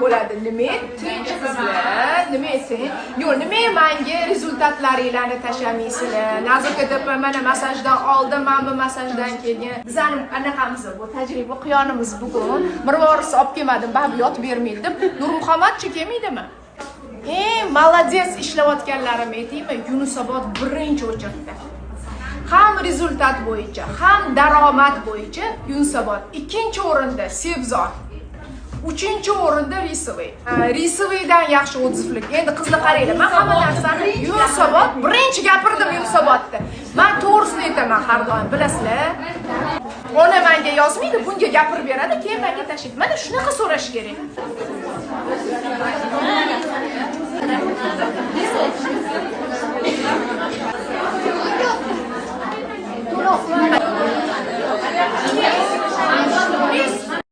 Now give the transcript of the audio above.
bo'ladi. Nima tinch qizlar, nima sen? Yo'q, nima menga rezultatlaringlarni tashlamaysizlar? Nazokat opa mana massajdan oldim, mana bu massajdan kelgan. Bizani anaqamiz bu tajriba quyonimiz bugun. Mirvoris olib kelmadim, baribir yotib bermaydi deb. Nurmuhammadchi kelmaydimi? Eng молодец ishlayotganlarim aytaymi, Yunusobod birinchi o'chirda. Ham rezultat bo'yicha, ham daromad bo'yicha Yunusobod. Ikkinchi o'rinda Sebzor. Uchinchi o'rinda Risovый. Risoviydan yaxshi отзывlik. Endi qizlar qaranglar, men hamma narsani Yunusobod birinchi gapirdim Yunusobodda. Men to'g'risini aytaman har doim, bilasizlar. Ona menga yozmaydi, bunga gapirib beradi, keyin menga tashlaydi. Mana shunaqa so'rash kerak.